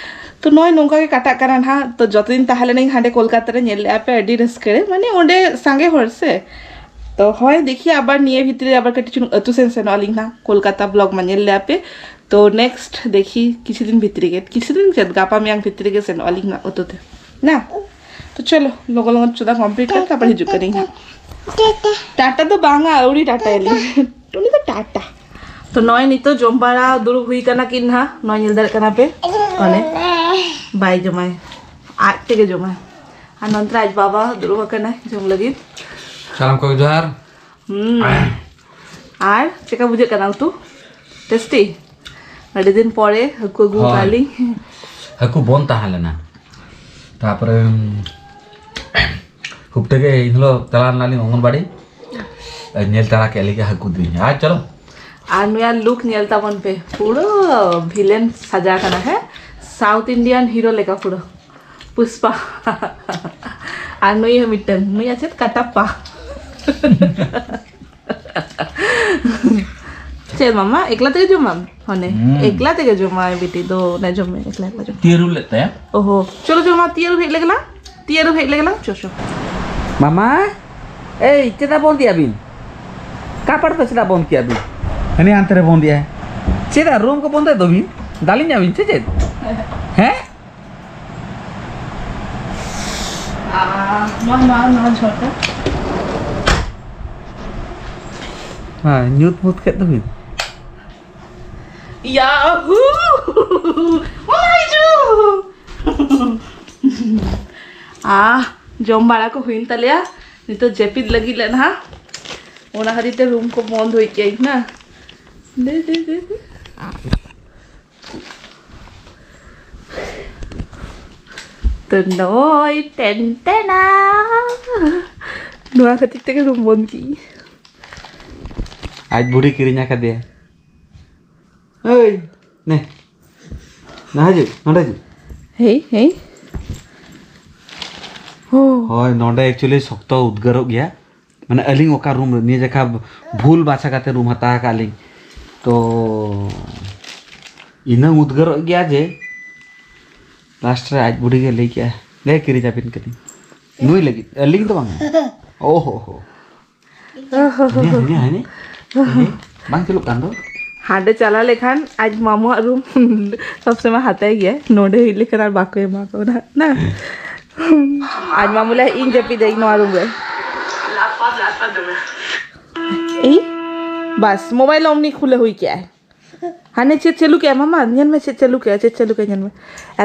ᱛᱚ ᱱᱚᱜᱼᱚᱭ ᱱᱚᱝᱠᱟ ᱜᱮ ᱠᱟᱴᱟᱜ ᱠᱟᱱᱟ ᱱᱟᱦᱟᱜ᱾ ᱛᱚ ᱡᱚᱛᱚ ᱫᱤᱱ ᱛᱟᱦᱮᱸ ᱞᱮᱱᱟᱧ ᱦᱟᱸᱰᱮ ᱠᱳᱞᱠᱟᱛᱟ ᱨᱮ, ᱧᱮᱞ ᱞᱮᱜᱼᱟ ᱯᱮ ᱟᱹᱰᱤ ᱨᱟᱹᱥᱠᱟᱹ ᱨᱮ, ᱢᱟᱱᱮ ᱚᱸᱰᱮ ᱥᱟᱸᱜᱮ ᱦᱚᱲ ᱥᱮ᱾ ᱛᱚ ᱦᱳᱭ ᱫᱮᱠᱷᱤ ᱟᱵᱟᱨ ᱱᱤᱭᱟᱹ ᱵᱷᱤᱛᱨᱤ ᱨᱮ ᱟᱵᱟᱨ ᱠᱟᱹᱴᱤᱡ ᱪᱩᱞᱩᱝ ᱟᱹᱛᱩ ᱥᱮᱱ ᱥᱮᱱᱚᱜ ᱟᱹᱞᱤᱧ ᱱᱟᱦᱟᱜ, ᱠᱳᱞᱠᱟᱛᱟ vlog ᱢᱟ ᱧᱮᱞ ᱞᱮᱜᱼᱟ ᱯᱮ᱾ ᱛᱚ next ᱫᱮᱠᱷᱤ ᱠᱤᱪᱷᱩ ᱫᱤᱱ ᱵᱷᱤᱛᱨᱤ ᱜᱮ, ᱠᱤᱪᱷᱩ ᱫᱤᱱ ᱪᱮᱫ, ᱜᱟᱯᱟ ᱢᱮᱭᱟᱝ ᱵᱷᱤᱛᱨᱤ ᱜᱮ ᱥᱮᱱᱚᱜ ᱟᱹᱞᱤᱧ ᱱᱟᱦᱟᱜ ᱟᱹᱛᱩ ᱛᱮ ᱱᱟ᱾ ᱛᱚ ᱪᱚᱞᱚ ᱞᱚᱜᱚᱱ ᱞᱚᱜᱚᱱ ᱪᱚᱸᱫᱟ complete ᱠᱟᱛᱮ ᱛᱟᱨᱯᱚᱨ ᱦᱤᱡᱩᱜ ᱠᱟᱹᱱᱟᱹᱧ ᱦᱟᱸᱜ᱾ ᱴᱟᱴᱟ ᱫᱚ ᱵᱟᱝᱟ, ᱟᱹᱣᱲᱤ ᱴᱟᱴᱟᱭᱟᱞᱤᱧ᱾ ᱩᱱᱤ ᱫᱚ ᱴᱟᱴᱟ᱾ ᱛᱚ ᱱᱚᱜᱼᱚᱭ ᱱᱤᱛᱚᱜ ᱡᱚᱢ ᱵᱟᱲᱟ ᱫᱩᱲᱩᱵ ᱦᱩᱭ ᱠᱟᱱᱟ ᱠᱤᱱ ᱱᱟᱦᱟᱜ, ᱱᱚᱜᱼᱚᱭ ᱧᱮᱞ ᱫᱟᱲᱮᱭᱟᱜ ᱠᱟᱱᱟ ᱯᱮ, ᱚᱱᱮ ᱵᱟᱭ ᱡᱚᱢᱟᱭ, ᱟᱡ ᱛᱮᱜᱮ ᱡᱚᱢᱟᱭ᱾ ᱟᱨ ᱱᱚᱱᱛᱮ ᱟᱡ ᱵᱟᱵᱟ ᱫᱩᱲᱩᱵ ᱟᱠᱟᱱᱟᱭ ᱡᱚᱢ ᱞᱟᱹᱜᱤᱫ᱾ ᱥᱟᱱᱟᱢ ᱠᱚᱜᱮ ᱡᱚᱦᱟᱨ᱾ ᱦᱩᱸ᱾ ᱟᱨ ᱪᱮᱠᱟ ᱵᱩᱡᱷᱟᱹᱜ ᱠᱟᱱᱟ ᱩᱛᱩ? Tasty? ᱟᱹᱰᱤ ᱫᱤᱱ ᱯᱚᱨᱮ ᱦᱟᱹᱠᱩ ᱟᱹᱜᱩ ᱦᱳᱭ᱾ ᱟᱠᱟᱫ ᱞᱤᱧ᱾ ᱦᱟᱹᱠᱩ ᱵᱚᱱ ᱛᱟᱦᱮᱸ ᱞᱮᱱᱟ, ᱛᱟᱨᱯᱚᱨᱮ ᱦᱩᱯᱴᱟᱹ ᱜᱮ ᱤᱱ ᱦᱤᱞᱳᱜ ᱪᱟᱞᱟᱣ ᱞᱮᱱᱟᱞᱤᱧ ᱚᱝᱜᱚᱱᱵᱟᱲᱤ, ᱧᱮᱞ ᱛᱟᱨᱟ ᱠᱮᱫ ᱞᱮᱜᱮ ᱦᱟᱹᱠᱩ ᱫᱤᱱ᱾ ᱟᱨ ᱪᱚᱞᱚ᱾ ᱟᱨ ᱱᱩᱭᱟᱜ look ᱧᱮᱞ ᱛᱟᱵᱚᱱ ᱯᱮ, ᱯᱩᱨᱟᱹ villain ᱥᱟᱡᱟ ᱠᱟᱱᱟ, ᱦᱮᱸ, South Indian hero ᱞᱮᱠᱟ ᱯᱩᱨᱟᱹ᱾ ᱯᱩᱥᱯᱟ᱾ ᱟᱨ ᱱᱩᱭ ᱦᱚᱸ ᱢᱤᱫᱴᱟᱝ, ᱱᱩᱭᱟᱜ ᱪᱮᱫ ᱠᱟᱴᱟᱯᱯᱟ᱾ ᱪᱮᱫ ᱢᱟᱢᱟ, ᱮᱠᱞᱟ ᱛᱮᱜᱮ ᱡᱚᱢᱟᱢ? ᱦᱚᱱᱮ, ᱦᱩᱸ᱾ ᱮᱠᱞᱟ ᱛᱮᱜᱮ ᱡᱚᱢᱟᱭ ᱵᱤᱴᱤ ᱫᱚ, ᱚᱱᱮ ᱡᱚᱢ ᱢᱮ, ᱮᱠᱞᱟ ᱮᱠᱞᱟ ᱡᱚᱢ᱾ ᱛᱤ ᱟᱹᱨᱩᱵ ᱞᱮᱫ ᱛᱟᱭᱟ? ᱳᱦᱳ, ᱪᱚᱞᱚ ᱪᱚᱞᱚ ᱢᱟ, ᱛᱤ ᱟᱹᱨᱩᱵ ᱦᱮᱡ ᱞᱮᱜᱮ ᱞᱟᱝ, ᱛᱤ ᱟᱹᱨᱩᱵ ᱦᱮᱡ ᱞᱮᱜᱮ ᱞᱟᱝ, ᱪᱚ ᱪᱚ᱾ ᱢᱟᱢᱟ, ᱮᱭ, ᱪᱮᱫᱟᱜ ᱵᱚᱱᱫᱮᱭᱟ ᱵᱤᱱ? ᱠᱟᱯᱟᱲ ᱫᱚ ᱪᱮᱫᱟᱜ ᱵᱚᱱᱫ ᱠᱮᱭᱟ ᱵᱤᱱ? ᱦᱟᱹᱱᱤ ᱦᱟᱱᱛᱮ ᱨᱮ ᱵᱚᱱᱫᱮᱭᱟᱭ᱾ ᱪᱮᱫᱟᱜ ᱨᱩᱢ ᱠᱚ ᱵᱚᱱᱫᱚᱭ ᱫᱚ ᱵᱤᱱ? ᱫᱟᱞᱤᱧᱟ ᱵᱤᱱ ᱥᱮ ᱪᱮᱫ? ᱦᱮᱸ? ᱟᱦ, ᱱᱚᱣᱟ, ᱱᱚᱣᱟ, ᱱᱚᱣᱟ ᱡᱷᱚᱨᱠᱟ᱾ ᱦᱮᱸ, ᱧᱩᱛ ᱢᱩᱛ ᱠᱮᱫ ᱫᱚᱵᱤᱱ᱾ ᱭᱟᱦᱩ! ᱢᱟᱢᱟ ᱦᱤᱡᱩᱜ! ᱟᱦ, ᱡᱚᱢ ᱵᱟᱲᱟ ᱠᱚ ᱦᱩᱭᱮᱱ ᱛᱟᱞᱮᱭᱟ᱾ ᱱᱤᱛᱚᱜ ᱡᱟᱹᱯᱤᱫ ᱞᱟᱹᱜᱤᱫ ᱞᱮ ᱱᱟᱦᱟᱜ᱾ ᱚᱱᱟ ᱠᱷᱟᱹᱛᱤᱨ ᱛᱮ ᱨᱩᱢ ᱠᱚ ᱵᱚᱱᱫ ᱦᱩᱭ ᱠᱮᱜᱼᱟᱹᱧ ᱱᱟ᱾ ᱫᱮ, ᱫᱮ, ᱫᱮ, ᱫᱮ᱾ ᱛᱚ ᱱᱚᱭ ᱴᱮᱱ ᱴᱮᱱᱟ᱾ ᱱᱚᱣᱟ ᱠᱷᱟᱹᱛᱤᱨ ᱛᱮᱜᱮ ᱨᱩᱢ ᱵᱚᱱ ᱠᱤ᱾ ᱟᱡ ᱵᱩᱲᱦᱤ ᱠᱤᱨᱤᱧ ᱟᱠᱟᱫᱮᱭᱟ᱾ ᱦᱳᱭ, ᱱᱮ᱾ ᱱᱟ ᱦᱤᱡᱩᱜ, ᱱᱚᱰᱮ ᱦᱤᱡᱩᱜ᱾ ᱦᱮᱭ, ᱦᱮᱭ᱾ ᱳ᱾ ᱦᱳᱭ, ᱱᱚᱰᱮ actually ᱥᱚᱠᱛᱚ ᱩᱫᱽᱜᱟᱹᱨᱚᱜ ᱜᱮᱭᱟ᱾ ᱢᱟᱱᱮ ᱟᱹᱞᱤᱧ ᱚᱠᱟ ᱨᱩᱢ ᱨᱮ, ᱱᱤᱭᱟᱹ ᱡᱟᱠᱷᱟ ᱵᱷᱩᱞ ᱵᱟᱪᱷᱟ ᱠᱟᱛᱮ ᱨᱩᱢ ᱦᱟᱛᱟᱣ ᱟᱠᱟᱫ ᱞᱤᱧ᱾ ᱛᱚ ᱤᱱᱟᱹᱝ ᱩᱫᱽᱜᱟᱹᱨᱚᱜ ᱜᱮᱭᱟ ᱡᱮ ᱞᱟᱥᱴ ᱨᱮ ᱟᱡ ᱵᱩᱰᱷᱤ ᱜᱮ ᱞᱟᱹᱭ ᱠᱮᱜᱼᱟ, "ᱞᱮ ᱠᱤᱨᱤᱧ ᱟᱹᱵᱤᱱ ᱠᱟᱹᱱᱟᱹᱧ ᱱᱩᱭ ᱞᱟᱹᱜᱤᱫ, ᱟᱹᱞᱤᱧ ᱫᱚ ᱵᱟᱝᱟ᱾" ᱳ ᱦᱳ ᱦᱳ᱾ ᱦᱟᱹᱱᱤ, ᱦᱟᱹᱱᱤ, ᱦᱟᱹᱱᱤ᱾ ᱦᱟᱹᱱᱤ? ᱵᱟᱝ ᱪᱟᱹᱞᱩᱜ ᱠᱟᱱ ᱫᱚ? ᱦᱟᱸᱰᱮ ᱪᱟᱞᱟᱣ ᱞᱮᱠᱷᱟᱱ ᱟᱡ ᱢᱟᱢᱩᱣᱟᱜ ᱨᱩᱢ ᱥᱚᱵ ᱥᱚᱢᱚᱭ ᱦᱟᱛᱟᱭ ᱜᱮᱭᱟᱭ, ᱱᱚᱰᱮ ᱦᱮᱡ ᱞᱮᱠᱷᱟᱱ ᱟᱨ ᱵᱟᱠᱚ ᱮᱢᱟ ᱠᱚ ᱱᱟᱜ, ᱱᱟ? ᱟᱡ ᱢᱟᱢᱩ ᱞᱟᱹᱭ, "ᱤᱧ ᱡᱟᱹᱯᱤᱫᱟᱹᱧ ᱱᱚᱣᱟ ᱨᱩᱢ ᱨᱮ᱾" ᱤᱧ? ᱵᱟᱥ, ᱢᱳᱵᱟᱭᱤᱞ ᱚᱢᱱᱤ ᱠᱷᱩᱞᱟᱹ ᱦᱩᱭ ᱠᱮᱜᱼᱟᱭ᱾ ᱦᱟᱱᱮ ᱪᱮᱫ ᱪᱟᱹᱞᱩ ᱠᱮᱜᱼᱟ ᱢᱟᱢᱟ? ᱧᱮᱞ ᱢᱮ ᱪᱮᱫ ᱪᱟᱹᱞᱩ ᱠᱮᱜᱼᱟ, ᱪᱮᱫ ᱪᱟᱹᱞᱩ ᱠᱮᱜᱼᱟ, ᱧᱮᱞ ᱢᱮ᱾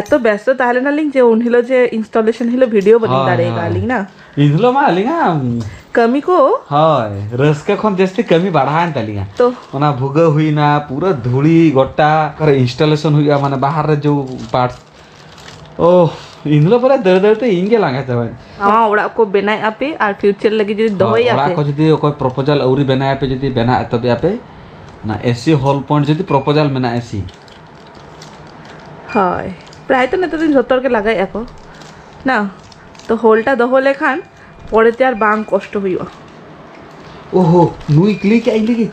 ᱮᱛᱚ ᱵᱮᱥᱛᱚ ᱛᱟᱦᱮᱸ ᱞᱮᱱᱟᱞᱤᱧ ᱡᱮ ᱩᱱ ᱦᱤᱞᱳᱜ ᱡᱮ installation ᱦᱤᱞᱳᱜ video ᱵᱟᱹᱞᱤᱧ ᱦᱳᱭ, ᱫᱟᱲᱮ ᱦᱳᱭ᱾ ᱟᱠᱟᱫᱼᱟ ᱞᱤᱧ ᱱᱟ᱾ ᱤᱱ ᱦᱤᱞᱳᱜ ᱢᱟ ᱟᱹᱞᱤᱧᱟᱜ ᱠᱟᱹᱢᱤ ᱠᱚ᱾ ᱦᱳᱭ, ᱨᱟᱹᱥᱠᱟᱹ ᱠᱷᱚᱱ ᱡᱟᱹᱥᱛᱤ ᱠᱟᱹᱢᱤ ᱵᱟᱲᱦᱟᱣᱮᱱ ᱛᱟᱹᱞᱤᱧᱟ᱾ ᱛᱚ᱾ ᱚᱱᱟ ᱵᱷᱩᱜᱟᱹᱜ ᱦᱩᱭᱱᱟ, ᱯᱩᱨᱟᱹ ᱫᱷᱩᱲᱤ ᱜᱚᱴᱟ᱾ ᱚᱠᱟᱨᱮ installation ᱦᱩᱭᱩᱜᱼᱟ, ᱢᱟᱱᱮ ᱵᱟᱦᱟᱨ ᱨᱮ ᱡᱮ parts᱾ ᱳᱦ, ᱤᱱ ᱦᱤᱞᱳᱜ ᱯᱚᱨᱮ ᱫᱟᱹᱲ ᱫᱟᱹᱲ ᱛᱮ ᱤᱧ ᱜᱮ ᱞᱟᱸᱜᱟ ᱪᱟᱵᱟᱧ᱾ ᱱᱟᱣᱟ ᱚᱲᱟᱜ ᱠᱚ ᱵᱮᱱᱟᱣᱮᱫᱼᱟ ᱯᱮ ᱟᱨ future ᱞᱟᱹᱜᱤᱫ ᱡᱩᱫᱤ ᱦᱳᱭ, ᱫᱚᱦᱚᱭᱮᱫᱼᱟ ᱚᱲᱟᱜ ᱯᱮ᱾ ᱠᱚ ᱡᱩᱫᱤ ᱚᱠᱚᱭ proposal ᱟᱹᱣᱨᱤ ᱵᱮᱱᱟᱣ ᱟᱯᱮ, ᱡᱩᱫᱤ ᱵᱮᱱᱟᱣ ᱮᱛᱚᱦᱚᱵᱮᱜᱼᱟ ᱯᱮ, ᱚᱱᱟ AC hall point ᱡᱩᱫᱤ proposal ᱢᱮᱱᱟᱜᱼᱟ, AC᱾ ᱦᱳᱭ, ᱯᱨᱟᱭ ᱛᱚ ᱱᱮᱛᱟᱨ ᱫᱤᱱ ᱡᱷᱚᱛᱚ ᱨᱮᱜᱮ ᱞᱟᱜᱟᱭᱮᱫᱼᱟ ᱠᱚ ᱱᱟ, ᱛᱚ hall ᱴᱟ ᱫᱚᱦᱚ ᱞᱮᱠᱷᱟᱱ ᱯᱚᱨᱮᱛᱮ ᱟᱨ ᱵᱟᱝ ᱠᱚᱥᱴᱚ ᱦᱩᱭᱩᱜᱼᱟ᱾ ᱳᱦᱳ, ᱱᱩᱭ ᱠᱞᱤᱠ ᱟᱭ ᱞᱟᱹᱜᱤᱫ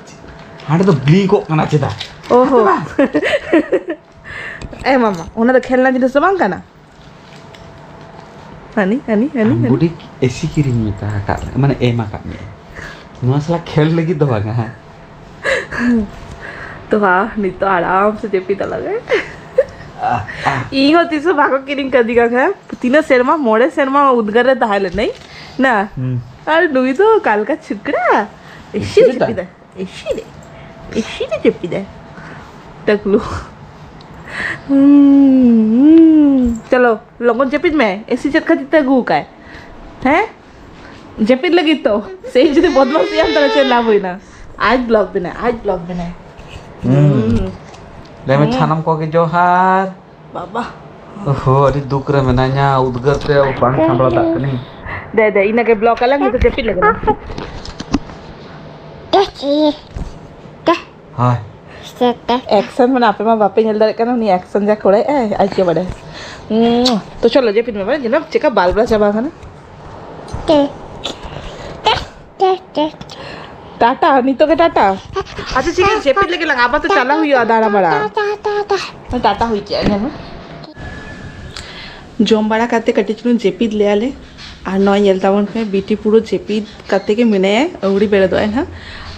ᱦᱟᱸᱰᱮ ᱫᱚ ᱵᱞᱤᱝᱠᱚᱜ ᱠᱟᱱᱟ ᱪᱮᱫᱟᱜ? ᱳᱦᱳ᱾ ᱦᱟᱛᱟᱣᱟ? ᱮ ᱢᱟᱢᱟ, ᱚᱱᱟ ᱫᱚ ᱠᱷᱮᱞᱱᱟ ᱡᱤᱱᱤᱥ ᱫᱚ ᱵᱟᱝ ᱠᱟᱱᱟ᱾ ᱦᱟᱹᱱᱤ, ᱦᱟᱹᱱᱤ, ᱦᱟᱹᱱᱤ, ᱟᱢ ᱦᱟᱹᱱᱤ᱾ ᱵᱩᱰᱤ AC ᱠᱤᱨᱤᱧ ᱢᱮᱛᱟ ᱟᱠᱟᱫ ᱢᱮ, ᱢᱟᱱᱮ ᱮᱢ ᱟᱠᱟᱫ ᱢᱮᱭᱟ᱾ ᱱᱚᱣᱟ ᱥᱟᱞᱟ ᱠᱷᱮᱞ ᱞᱟᱹᱜᱤᱫ ᱫᱚ ᱵᱟᱝᱟ, ᱦᱮᱸ᱾ ᱛᱚ ᱦᱟ, ᱱᱤᱛᱚᱜ ᱟᱨᱟᱢ ᱥᱮ ᱡᱟᱹᱯᱤᱫ ᱟᱞᱟᱝ ᱦᱮᱸ᱾ ᱟᱦ, ᱟᱦ᱾ ᱤᱧ ᱦᱚᱸ ᱛᱤᱥ ᱦᱚᱸ ᱵᱟᱠᱚ ᱠᱤᱨᱤᱧ ᱠᱟᱫᱤᱧᱟ ᱦᱮᱸ᱾ ᱛᱤᱱᱟᱹᱜ ᱥᱮᱨᱢᱟ, ᱢᱚᱬᱮ ᱥᱮᱨᱢᱟ ᱩᱫᱽᱜᱟᱹᱨ ᱨᱮ ᱛᱟᱦᱮᱸ ᱞᱮᱱᱟᱹᱧ ᱱᱟ᱾ ᱦᱩᱸ᱾ ᱟᱨ ᱱᱩᱭ ᱫᱚ ᱚᱠᱟ ᱞᱮᱠᱟ ᱪᱷᱤᱯᱠᱲᱟ᱾ AC ᱮᱥᱤ ᱨᱮ ᱨᱮ ᱡᱟᱹᱯᱤᱫᱟᱭ᱾ ᱮᱥᱤ ᱨᱮ, ᱮᱥᱤ ᱨᱮ ᱡᱟᱹᱯᱤᱫᱟᱭ᱾ ᱴᱟᱠᱞᱩ᱾ ᱦᱩᱸ, ᱦᱩᱸ᱾ ᱪᱚᱞᱚ, ᱞᱚᱜᱚᱱ ᱡᱟᱹᱯᱤᱫ ᱢᱮ᱾ AC ᱪᱮᱫ ᱠᱷᱟᱹᱛᱤᱨ ᱛᱮ ᱟᱹᱜᱩ ᱟᱠᱟᱭ? ᱦᱮᱸ? ᱡᱟᱹᱯᱤᱫ ᱞᱟᱹᱜᱤᱫ ᱛᱚ᱾ ᱥᱮᱭ ᱡᱩᱫᱤ ᱵᱚᱫᱢᱟᱥᱤᱭᱟᱢ, ᱛᱟᱦᱞᱮ ᱪᱮᱫ ᱞᱟᱵᱷ ᱦᱩᱭᱱᱟ? ᱟᱡ vlog ᱵᱮᱱᱟᱭ, ᱟᱡ vlog ᱵᱮᱱᱟᱭ᱾ ᱦᱩᱸ᱾ ᱦᱩᱸ᱾ ᱞᱟᱹᱭ ᱢᱮ, ᱦᱩᱸ᱾ ᱥᱟᱱᱟᱢ ᱠᱚᱜᱮ ᱡᱚᱦᱟᱨ᱾ ᱵᱟᱵᱟ᱾ ᱳᱦᱳ, ᱟᱹᱰᱤ ᱫᱩᱠ ᱨᱮ ᱢᱮᱱᱟᱧᱟ, ᱩᱫᱽᱜᱟᱹᱨ ᱛᱮ ᱵᱟᱝ ᱥᱟᱢᱵᱲᱟᱣ ᱫᱟᱲᱮᱭᱟᱜ ᱠᱟᱹᱱᱟᱹᱧ᱾ ᱫᱮ, ᱫᱮ, ᱤᱱᱟᱹᱜᱮ ᱵᱞᱚᱠ ᱟᱞᱟᱝ, ᱱᱤᱛᱚᱜ ᱡᱟᱹᱯᱤᱫ ᱞᱟᱹᱜᱤᱫ᱾ ᱦᱳᱭ᱾ ᱮᱠᱥᱮᱱ ᱢᱟᱱᱮ ᱟᱯᱮ ᱢᱟ ᱵᱟᱯᱮ ᱧᱮᱞ ᱫᱟᱲᱮᱭᱟᱜ ᱠᱟᱱᱟ, ᱩᱱᱤ ᱮᱠᱥᱮᱱ ᱡᱟ ᱠᱚᱲᱟᱭ ᱟᱭ, ᱟᱡ ᱜᱮ ᱵᱟᱰᱟᱭ᱾ ᱩᱸ, ᱛᱚ ᱪᱚᱞᱚ ᱡᱟᱹᱯᱤᱫ ᱢᱮ, ᱵᱟᱲᱟᱭ ᱧᱮᱞᱟᱢ ᱪᱮᱠᱟ ᱵᱟᱞᱵ ᱨᱮ ᱪᱟᱵᱟ ᱟᱠᱟᱱᱟ᱾ ᱴᱟᱴᱟ, ᱱᱤᱛᱚᱜ ᱜᱮ ᱴᱟᱴᱟ᱾ ᱟᱪᱪᱷᱟ, ᱴᱷᱤᱠ ᱟᱪᱷᱮ, ᱡᱟᱹᱯᱤᱫ ᱞᱟᱹᱜᱤᱫ ᱞᱟᱝ, ᱟᱵᱟᱨ ᱛᱚ ᱪᱟᱞᱟᱣ ᱦᱩᱭᱩᱜᱼᱟ ᱫᱟᱬᱟ ᱵᱟᱲᱟ᱾ ᱴᱟᱴᱟ ᱦᱩᱭ ᱠᱮᱜᱼᱟ, ᱧᱮᱞ ᱢᱮ᱾ ᱡᱚᱢ ᱵᱟᱲᱟ ᱠᱟᱛᱮ ᱠᱟᱹᱴᱤᱡ ᱪᱩᱞᱩᱝ ᱡᱟᱹᱯᱤᱫ ᱞᱮᱜᱼᱟ ᱞᱮ᱾ ᱟᱨ ᱱᱚᱜᱼᱚᱭ ᱧᱮᱞ ᱛᱟᱵᱚᱱ ᱯᱮ, ᱵᱤᱴᱤ ᱯᱩᱨᱟᱹ ᱡᱟᱹᱯᱤᱫ ᱠᱟᱛᱮ ᱜᱮ ᱢᱮᱱᱟᱭᱟ, ᱟᱹᱣᱲᱤ ᱵᱮᱨᱮᱫᱚᱜᱼᱟᱭ ᱱᱟᱦᱟᱜ᱾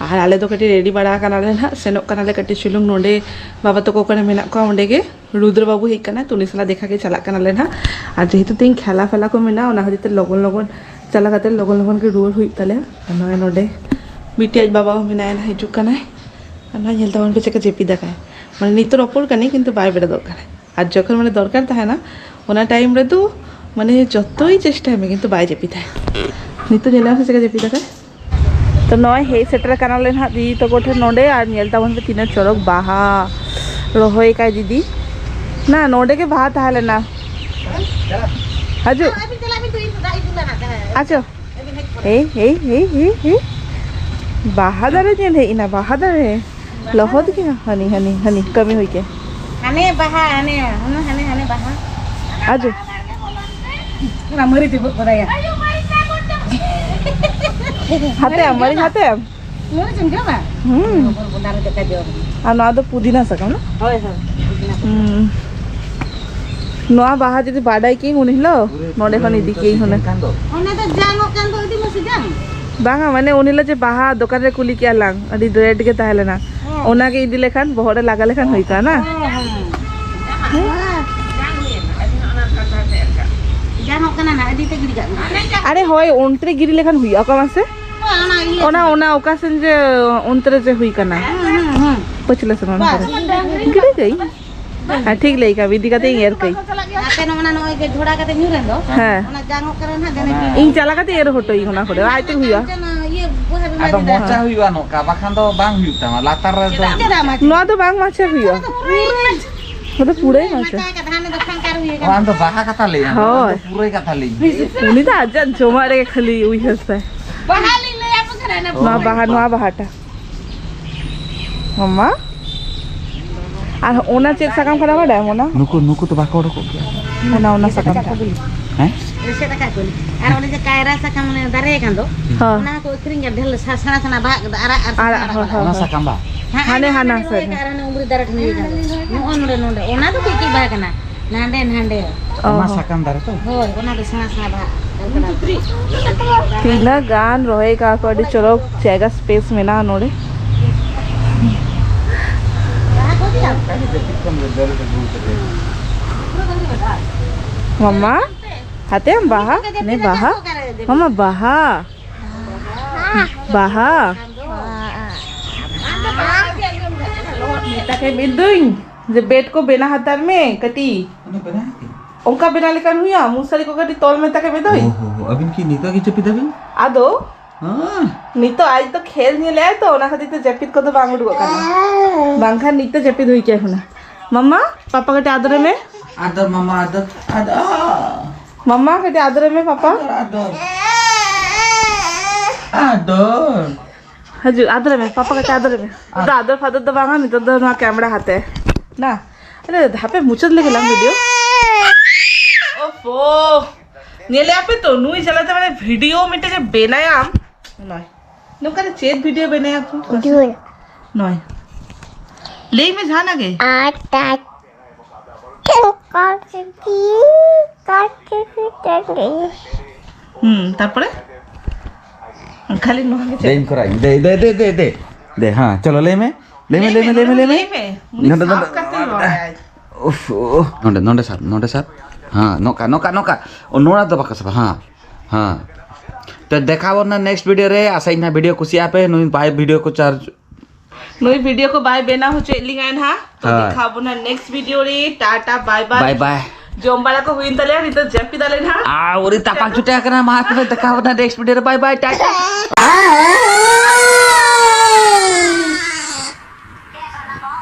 ᱟᱨ ᱟᱞᱮ ᱫᱚ ᱠᱟᱹᱴᱤᱡ ᱨᱮᱰᱤ ᱵᱟᱲᱟ ᱟᱠᱟᱱᱟᱞᱮ ᱱᱟᱦᱟᱜ, ᱥᱮᱱᱚᱜ ᱠᱟᱱᱟᱞᱮ ᱠᱟᱹᱴᱤᱡ ᱪᱩᱞᱩᱝ ᱱᱚᱰᱮ ᱵᱟᱵᱟ ᱛᱟᱠᱚ ᱚᱠᱟᱨᱮ ᱢᱮᱱᱟᱜ ᱠᱚᱣᱟ ᱚᱸᱰᱮ ᱜᱮ᱾ ᱨᱩᱫᱨᱚ ᱵᱟᱹᱵᱩ ᱦᱮᱡ ᱠᱟᱱᱟᱭ, ᱛᱚ ᱩᱱᱤ ᱥᱟᱞᱟᱜ ᱫᱮᱠᱷᱟ ᱜᱮ ᱪᱟᱞᱟᱜ ᱠᱟᱱᱟᱞᱮ ᱱᱟᱦᱟᱜ᱾ ᱟᱨ ᱡᱮᱦᱮᱛᱩ ᱛᱮᱦᱮᱧ ᱠᱷᱮᱞᱟ ᱯᱷᱮᱞᱟ ᱠᱚ ᱢᱮᱱᱟᱜᱼᱟ, ᱚᱱᱟ ᱠᱷᱟᱹᱛᱤᱨ ᱛᱮ ᱞᱚᱜᱚᱱ ᱞᱚᱜᱚᱱ ᱪᱟᱞᱟᱣ ᱠᱟᱛᱮ ᱞᱚᱜᱚᱱ ᱞᱚᱜᱚᱱ ᱜᱮ ᱨᱩᱣᱟᱹᱲ ᱦᱩᱭᱩᱜ ᱛᱟᱞᱮᱭᱟ᱾ ᱟᱨ ᱱᱚᱜᱼᱚᱭ ᱱᱚᱰᱮ ᱵᱤᱴᱤ ᱟᱡ ᱵᱟᱵᱟ ᱦᱚᱸ ᱢᱮᱱᱟᱭᱟ ᱱᱟᱦᱟᱜ, ᱦᱤᱡᱩᱜ ᱠᱟᱱᱟᱭ᱾ ᱟᱨ ᱱᱚᱜᱼᱚᱭ ᱧᱮᱞ ᱛᱟᱵᱚᱱ ᱯᱮ ᱪᱮᱫ ᱞᱮᱠᱟ ᱡᱟᱹᱯᱤᱫ ᱟᱠᱟᱭ, ᱢᱟᱱᱮ ᱱᱤᱛᱚᱜ ᱨᱚᱯᱚᱲ ᱠᱟᱱᱟᱭ ᱠᱤᱱᱛᱩ ᱵᱟᱭ ᱵᱮᱨᱮᱫᱚᱜ ᱠᱟᱱᱟᱭ᱾ ᱟᱨ ᱡᱚᱠᱷᱚᱱ ᱢᱟᱱᱮ ᱫᱚᱨᱠᱟᱨ ᱛᱟᱦᱮᱱᱟ, ᱚᱱᱟ ᱴᱟᱭᱤᱢ ᱨᱮᱫᱚ ᱢᱟᱱᱮ ᱡᱚᱛᱚᱭ ᱪᱮᱥᱴᱟᱭ ᱢᱮ ᱠᱤᱱᱛᱩ ᱵᱟᱭ ᱡᱟᱹᱯᱤᱫᱟᱭ᱾ ᱱᱤᱛᱚᱜ ᱧᱮᱞ ᱢᱮ ᱥᱮ ᱪᱮᱫ ᱞᱮᱠᱟ ᱡᱟᱹᱯᱤᱫ ᱟᱠᱟᱭ᱾ ᱛᱚ ᱱᱚᱜᱼᱚᱭ ᱦᱮᱡ ᱥᱮᱴᱮᱨ ᱠᱟᱱᱟᱞᱮ ᱱᱟᱦᱟᱜ ᱫᱤᱫᱤ ᱛᱟᱠᱚ ᱴᱷᱮᱱ ᱱᱚᱰᱮ, ᱟᱨ ᱧᱮᱞ ᱛᱟᱵᱚᱱ ᱯᱮ ᱛᱤᱱᱟᱹᱜ ᱪᱚᱨᱚᱠ ᱵᱟᱦᱟ ᱨᱚᱦᱚᱭ ᱠᱟᱭ ᱫᱤᱫᱤ᱾ ᱱᱟ, ᱱᱚᱰᱮ ᱜᱮ ᱵᱟᱦᱟ ᱛᱟᱦᱮᱸ ᱞᱮᱱᱟ᱾ ᱦᱤᱡᱩᱜ᱾ ᱟᱪᱪᱷᱟ᱾ ᱦᱮᱭ, ᱦᱮᱭ, ᱦᱮᱭ, ᱦᱮᱭ, ᱦᱮᱭ᱾ ᱵᱟᱦᱟ ᱫᱟᱨᱮ ᱧᱮᱞ ᱦᱮᱡ ᱮᱱᱟ, ᱵᱟᱦᱟ ᱫᱟᱨᱮ᱾ ᱞᱚᱦᱚᱫ ᱜᱮᱭᱟ᱾ ᱦᱟᱹᱱᱤ, ᱦᱟᱹᱱᱤ, ᱦᱟᱹᱱᱤ, ᱠᱟᱹᱢᱤ ᱦᱩᱭ ᱠᱮ᱾ ᱦᱟᱱᱮ ᱵᱟᱦᱟ, ᱦᱟᱱᱮ, ᱦᱟᱱᱮ, ᱦᱟᱱᱮ, ᱦᱟᱱᱮ ᱵᱟᱦᱟ᱾ ᱟᱡᱚ᱾ ᱚᱱᱟ ᱢᱟᱹᱨᱤᱪ ᱮ ᱜᱚᱫ ᱠᱟᱫᱟᱭᱟ᱾ ᱦᱟᱛᱮ ᱟᱢ, ᱢᱟᱹᱨᱤᱪ ᱦᱟᱛᱮ ᱟᱢ᱾ ᱢᱟᱹᱨᱤᱪ ᱮᱢ ᱡᱚᱢᱟ? ᱦᱩᱸ᱾ ᱦᱚᱯᱚᱱ ᱵᱚᱱ ᱫᱟᱨᱮ ᱞᱮᱠᱟ ᱡᱚᱢ᱾ ᱟᱨ ᱱᱚᱣᱟ ᱫᱚ ᱯᱩᱫᱤᱱᱟ ᱥᱟᱠᱟᱢ, ᱱᱟ? ᱦᱳᱭ, ᱦᱳᱭ, ᱯᱩᱫᱤᱱᱟ ᱥᱟᱠᱟᱢ᱾ ᱦᱩᱸ᱾ ᱱᱚᱣᱟ ᱵᱟᱦᱟ ᱡᱩᱫᱤ ᱵᱟᱰᱟᱭ ᱠᱤᱧ ᱩᱱ ᱦᱤᱞᱳᱜ, ᱱᱚᱰᱮ ᱠᱷᱚᱱ ᱤᱫᱤ ᱠᱤᱧ ᱦᱩᱱᱟᱹᱝ᱾ ᱚᱱᱟ ᱫᱚ ᱡᱟᱝᱚᱜ ᱠᱟᱱ ᱫᱚ ᱟᱹᱰᱤ ᱢᱚᱡᱽ ᱡᱟᱝ᱾ ᱵᱟᱝᱟ, ᱢᱟᱱᱮ ᱩᱱ ᱦᱤᱞᱳᱜ ᱡᱮ ᱵᱟᱦᱟ ᱫᱚᱠᱟᱱ ᱨᱮ ᱠᱩᱞᱤ ᱠᱮᱜᱼᱟ ᱞᱟᱝ, ᱟᱹᱰᱤ ᱨᱮᱴ ᱜᱮ ᱛᱟᱦᱮᱸ ᱞᱮᱱᱟ᱾ ᱦᱮᱸ᱾ ᱚᱱᱟᱜᱮ ᱤᱫᱤ ᱞᱮᱠᱷᱟᱱ ᱵᱚᱦᱚᱜ ᱨᱮ ᱞᱟᱜᱟ ᱞᱮᱠᱷᱟᱱ ᱦᱩᱭ ᱠᱚᱜᱼᱟ, ᱱᱟ? ᱦᱮᱸ, ᱦᱮᱸ᱾ ᱡᱟᱝᱚᱜ ᱠᱟᱱᱟ ᱱᱟ, ᱟᱹᱰᱤ ᱛᱮ ᱜᱤᱰᱤ ᱠᱟᱜ ᱢᱮ᱾ ᱟᱨᱮ ᱦᱳᱭ, ᱚᱱᱛᱮ ᱨᱮ ᱜᱤᱰᱤ ᱞᱮᱠᱷᱟᱱ ᱦᱩᱭᱩᱜᱼᱟ, ᱚᱠᱟ ᱢᱟᱥᱮ? ᱚᱱᱟ ᱤᱭᱟᱹ ᱚᱱᱟ, ᱚᱱᱟ ᱚᱠᱟ ᱥᱮᱱ ᱡᱮ ᱚᱱᱛᱮ ᱨᱮ ᱡᱮ ᱦᱩᱭ ᱠᱟᱱᱟ᱾ ᱦᱮᱸ, ᱦᱮᱸ, ᱦᱮᱸ᱾ ᱯᱟᱹᱪᱷᱞᱟᱹ ᱥᱮᱱ ᱚᱱᱟ ᱵᱟᱥ᱾ ᱠᱚᱨᱮ᱾ ᱜᱤᱰᱤ ᱠᱟᱹᱧ᱾ ᱦᱮᱸ, ᱴᱷᱤᱠ ᱞᱟᱹᱭ ᱠᱟᱜ, ᱤᱫᱤ ᱠᱟᱛᱮ ᱤᱧ ᱮᱨ ᱠᱟᱹᱧ᱾ ᱟᱯᱮ ᱱᱚᱜᱼᱚ ᱱᱟ ᱱᱚᱜᱼᱚᱭ ᱡᱮ ᱡᱷᱚᱲᱟ ᱠᱟᱛᱮ ᱧᱩᱨ ᱮᱱ ᱫᱚ, ᱦᱮᱸ᱾ ᱚᱱᱟ ᱡᱟᱝᱚᱜ ᱠᱟᱱᱟ ᱱᱟᱦᱟᱜ, ᱡᱟᱹᱱᱤᱡ ᱤᱧ ᱪᱟᱞᱟᱣ ᱠᱟᱛᱮ ᱮᱨ ᱦᱚᱴᱚᱭᱟᱹᱧ ᱚᱱᱟ ᱠᱚᱨᱮ, ᱟᱡ ᱛᱮ ᱦᱩᱭᱩᱜᱼᱟ᱾ ᱤᱭᱟᱹ ᱵᱚᱦᱮᱞ ᱟᱫᱚ ᱞᱟᱹᱜᱤᱫ᱾ ᱢᱚᱪᱟ ᱦᱩᱭᱩᱜᱼᱟ ᱱᱚᱝᱠᱟ, ᱵᱟᱠᱷᱟᱱ ᱫᱚ ᱵᱟᱝ ᱦᱩᱭᱩᱜ ᱛᱟᱢᱟ᱾ ᱞᱟᱛᱟᱨ ᱨᱮᱫᱚ ᱪᱮᱫᱟᱜ ᱢᱚᱪᱟ? ᱱᱚᱣᱟ ᱫᱚ ᱵᱟᱝ ᱢᱟᱪᱷᱟ ᱦᱩᱭᱩᱜᱼᱟ᱾ ᱯᱩᱨᱟᱹ ᱢᱟᱛᱚ ᱯᱩᱨᱟᱹᱭ ᱢᱟᱪᱚ᱾ ᱢᱮᱛᱟᱭ ᱠᱟᱛᱷᱟ, ᱦᱟᱱᱮ ᱫᱚ ᱯᱷᱟᱸᱠᱟ ᱨᱮ ᱦᱩᱭ ᱟᱠᱟᱱᱟ᱾ ᱟᱢ ᱫᱚ ᱵᱟᱦᱟ ᱠᱟᱛᱷᱟ ᱞᱟᱹᱭ ᱟᱢ, ᱦᱳᱭ᱾ ᱩᱱᱤ ᱫᱚ ᱯᱩᱨᱟᱹᱭ ᱠᱟᱛᱷᱟ ᱞᱟᱹᱭ ᱟᱢ᱾ ᱩᱱᱤ ᱫᱚ ᱟᱡᱟᱜ ᱡᱚᱢᱟᱜ ᱨᱮᱜᱮ ᱠᱷᱟᱹᱞᱤ ᱩᱭᱦᱟᱹᱨ ᱛᱟᱭ᱾ ᱵᱟᱦᱟ ᱞᱤᱧ ᱞᱟᱹᱭ ᱟᱠᱚ ᱠᱟᱱᱟ, ᱚᱱᱟ ᱱᱚᱣᱟ ᱯᱩᱨᱟᱹᱭ᱾ ᱵᱟᱦᱟ, ᱱᱚᱣᱟ ᱵᱟᱦᱟᱴᱟ᱾ ᱢᱟᱢᱟ? ᱟᱨ ᱚᱱᱟ ᱪᱮᱫ ᱥᱟᱠᱟᱢ ᱠᱟᱱᱟ ᱵᱟᱰᱟᱭᱟᱢ ᱚᱱᱟ? ᱱᱩᱠᱩ, ᱱᱩᱠᱩ ᱫᱚ ᱵᱟᱠᱚ ᱚᱰᱚᱠᱚᱜ ᱜᱮᱭᱟ᱾ ᱚᱱᱟ, ᱚᱱᱟ ᱥᱟᱠᱟᱢ ᱴᱟᱜ᱾ ᱦᱮᱸ? ᱮᱥᱮᱫ ᱟᱠᱟᱫ ᱠᱚᱣᱟᱞᱤᱧ᱾ ᱟᱨ ᱚᱱᱮ ᱡᱮ ᱠᱟᱭᱨᱟ ᱥᱟᱠᱟᱢ ᱚᱱᱮ ᱫᱟᱨᱮ ᱠᱟᱱ ᱫᱚ, ᱦᱚᱸ᱾ ᱚᱱᱟ ᱦᱚᱸᱠᱚ ᱟᱹᱠᱷᱨᱤᱧ ᱜᱮᱭᱟ, ᱰᱷᱮᱨ ᱥᱟ-, ᱥᱮᱬᱟ ᱥᱮᱬᱟ ᱵᱟᱦᱟ ᱠᱚᱫᱚ, ᱟᱨᱟᱜ ᱟᱨ ᱟᱨᱟᱜ, ᱥᱟᱥᱟᱝ ᱦᱳᱭ, ᱟᱨᱟᱜ᱾ ᱦᱳᱭ, ᱚᱱᱟ ᱦᱳᱭ᱾ ᱥᱟᱠᱟᱢ ᱵᱟ? ᱦᱮᱸ, ᱦᱟᱱᱮ ᱦᱟᱱᱮ ᱦᱟᱱᱟ ᱦᱟᱱᱮ ᱥᱟᱠᱟᱢ᱾ ᱟᱨ ᱦᱟᱱᱮ ᱩᱢᱨᱤ ᱫᱟᱨᱮ ᱴᱷᱮᱱ ᱤᱭᱟᱹ ᱠᱟᱱ ᱫᱚ᱾ ᱱᱚᱜᱼᱚ ᱱᱚᱰᱮ, ᱱᱚᱰᱮ᱾ ᱚᱱᱟ ᱫᱚ ᱠᱟᱹᱡ ᱠᱟᱹᱡ ᱵᱟᱦᱟ ᱠᱟᱱᱟ᱾ ᱱᱟᱸᱰᱮ, ᱱᱟᱸᱰᱮ᱾ ᱚ ᱚᱱᱟ ᱦᱚᱸ᱾ ᱥᱟᱠᱟᱢ ᱫᱟᱨᱮ ᱛᱚ? ᱦᱳᱭ, ᱚᱱᱟ ᱫᱚ ᱥᱮᱬᱟ ᱥᱮᱬᱟ ᱵᱟᱦᱟ᱾ ᱛᱤᱱᱟᱹᱜ ᱜᱟᱱ ᱨᱚᱦᱚᱭ ᱠᱟᱜᱼᱟ ᱠᱚ, ᱟᱹᱰᱤ ᱪᱚᱨᱚᱠ ᱡᱟᱭᱜᱟ, space ᱢᱮᱱᱟᱜᱼᱟ ᱱᱚᱰᱮ᱾ ᱢᱟᱢᱟ, ᱦᱟᱛᱮ ᱟᱢ ᱵᱟᱦᱟ? ᱱᱮ ᱵᱟᱦᱟ? ᱢᱟᱢᱟ, ᱵᱟᱦᱟ᱾ ᱵᱟᱦᱟ᱾ ᱢᱮᱛᱟ ᱠᱮ ᱢᱤᱫ ᱫᱩᱧ ᱡᱮ bed ᱠᱚ ᱵᱮᱱᱟᱣ ᱦᱟᱛᱟᱲ ᱢᱮ ᱠᱟᱹᱴᱤᱡ᱾ ᱚᱱᱟ ᱵᱮᱱᱟᱣ ᱠᱮᱫ? ᱚᱱᱠᱟ ᱵᱮᱱᱟᱣ ᱞᱮᱠᱟᱱ ᱦᱩᱭᱩᱜᱼᱟ, ᱢᱚᱥᱟᱨᱤ ᱠᱚ ᱠᱟᱹᱴᱤᱡ ᱛᱚᱞ ᱢᱮᱛᱟ ᱠᱮ ᱢᱤᱫ ᱫᱩᱧ᱾ ᱳ ᱦᱳ ᱦᱳ, ᱟᱹᱵᱤᱱ ᱠᱤ ᱱᱤᱛᱚᱜ ᱜᱮ ᱡᱟᱹᱯᱤᱫ ᱟᱵᱤᱱ? ᱟᱫᱚ ᱦᱮᱸ᱾ ᱱᱤᱛᱚᱜ ᱟᱡ ᱫᱚ ᱠᱷᱮᱞ ᱧᱮᱞᱮᱜᱼᱟᱭ ᱛᱚ, ᱚᱱᱟ ᱠᱷᱟᱹᱛᱤᱨ ᱛᱮ ᱡᱟᱹᱯᱤᱫ ᱠᱚᱫᱚ ᱵᱟᱝ ᱩᱰᱩᱠᱚᱜ ᱠᱟᱱᱟ, ᱵᱟᱝᱠᱷᱟᱱ ᱱᱤᱛᱚᱜ ᱡᱟᱹᱯᱤᱫ ᱦᱩᱭ ᱠᱮᱭᱟ ᱦᱩᱱᱟᱹᱝ᱾ ᱢᱟᱢᱟ, ᱯᱟᱯᱟ ᱠᱟᱹᱴᱤᱡ ᱟᱫᱚᱨᱮ ᱢᱮ᱾ ᱟᱫᱚᱨ ᱢᱟᱢᱟ, ᱟᱫᱚᱨ, ᱟᱫᱚᱨ᱾ ᱢᱟᱢᱟ, ᱠᱟᱹᱴᱤᱡ ᱟᱫᱚᱨᱮ ᱢᱮ, ᱯᱟᱯᱟ᱾ ᱟᱫᱚᱨ, ᱟᱫᱚᱨ᱾ ᱟᱫᱚᱨ᱾ ᱦᱤᱡᱩᱜ, ᱟᱫᱚᱨᱮ ᱢᱮ, ᱯᱟᱯᱟ ᱠᱟᱹᱴᱤᱡ ᱟᱫᱚᱨᱮ ᱢᱮ᱾ ᱟᱫᱚ ᱟᱫᱚᱨ ᱯᱷᱟᱫᱚᱨ ᱫᱚ ᱵᱟᱝᱟ, ᱱᱤᱛᱚᱜ ᱫᱚ ᱱᱚᱣᱟ camera ᱦᱟᱛᱮ᱾ ᱱᱟ, ᱟᱨᱮ, ᱦᱟᱯᱮ ᱢᱩᱪᱟᱹᱫ ᱞᱮᱜᱮ ᱞᱟᱝ video᱾ ᱳᱯᱷᱳ, ᱧᱮᱞᱮ ᱟᱯᱮ ᱛᱚ, ᱱᱩᱭ ᱪᱟᱞᱟᱛᱮ ᱢᱟᱱᱮ video ᱢᱤᱫᱴᱮᱡ ᱡᱮ ᱵᱮᱱᱟᱭᱟᱢ᱾ ᱱᱚᱭ, ᱱᱚᱝᱠᱟ ᱫᱚ ᱪᱮᱫ video ᱵᱮᱱᱟᱭᱟᱢ? ᱡᱩᱞ᱾ ᱱᱚᱭ, ᱞᱟᱹᱭ ᱢᱮ ᱡᱟᱦᱟᱱᱟᱜ ᱜᱮ᱾ ᱟᱴ, ᱟᱴ᱾ ᱦᱩᱸ, ᱛᱟᱨᱯᱚᱨᱮ? ᱠᱷᱟᱹᱞᱤ ᱱᱚᱣᱟ ᱜᱮ ᱪᱮᱫ? ᱫᱮᱧ ᱠᱚᱨᱟᱣ ᱤᱧ᱾ ᱫᱮ, ᱫᱮ, ᱫᱮ, ᱫᱮ, ᱫᱮ, ᱫᱮ᱾ ᱫᱮ, ᱦᱮᱸ, ᱪᱚᱞᱚ, ᱞᱟᱹᱭ ᱢᱮ᱾ ᱞᱟᱹᱭ ᱢᱮ, ᱞᱟᱹᱭ ᱢᱮ, ᱞᱟᱹᱭ ᱢᱮ, ᱞᱟᱹᱭ ᱢᱮ᱾ ᱞᱟᱹᱭ ᱢᱮ᱾ ᱩᱱᱤ ᱱᱚᱰᱮ, ᱥᱟᱵ ᱱᱚᱰᱮ᱾ ᱠᱟᱛᱮ ᱨᱚᱲᱟᱭ᱾ ᱩᱯᱷ, ᱩᱯᱷ᱾ ᱱᱚᱰᱮ, ᱱᱚᱰᱮ ᱥᱟᱵ, ᱱᱚᱰᱮ ᱥᱟᱵ᱾ ᱦᱮᱸ, ᱱᱚᱝᱠᱟ, ᱱᱚᱝᱠᱟ, ᱱᱚᱝᱠᱟ᱾ ᱚ, ᱱᱚᱣᱟ ᱫᱚ ᱵᱟᱠᱚ ᱥᱟᱵᱟ, ᱦᱮᱸ, ᱦᱮᱸ᱾ ᱛᱚ, ᱫᱮᱠᱷᱟᱣ ᱵᱚᱱ ᱱᱟ next video ᱨᱮ᱾ ᱟᱥᱟᱭᱟᱹᱧ ᱱᱟ video ᱠᱩᱥᱤᱭᱟᱜᱼᱟ ᱯᱮ᱾ ᱱᱩᱭ ᱵᱟᱭ video ᱠᱚ ᱪᱟᱨ ᱱᱩᱭ video ᱠᱚ ᱵᱟᱭ ᱵᱮᱱᱟᱣ ᱦᱚᱪᱚᱭᱮᱫ ᱞᱤᱧᱟᱭ ᱱᱟᱦᱟᱜ᱾ ᱛᱚ ᱦᱳᱭ᱾ ᱫᱮᱠᱷᱟᱣ ᱵᱚᱱᱟ next video ᱨᱮ᱾ Tata, bye bye᱾ Bye bye᱾ ᱡᱚᱢ ᱵᱟᱲᱟ ᱠᱚ ᱦᱩᱭᱮᱱ ᱛᱟᱞᱮᱭᱟ, ᱱᱤᱛᱚᱜ ᱡᱟᱹᱯᱤᱫ ᱟᱞᱮ ᱱᱟᱦᱟᱜ᱾ ᱟᱣᱨᱤ ᱛᱟᱯᱟᱢ ᱪᱷᱩᱴᱟᱹ ᱟᱠᱟᱱᱟ᱾ ᱢᱟ ᱛᱚᱵᱮ ᱫᱮᱠᱷᱟᱣ ᱵᱚᱱᱟ next video ᱨᱮ᱾ Bye bye, Tata.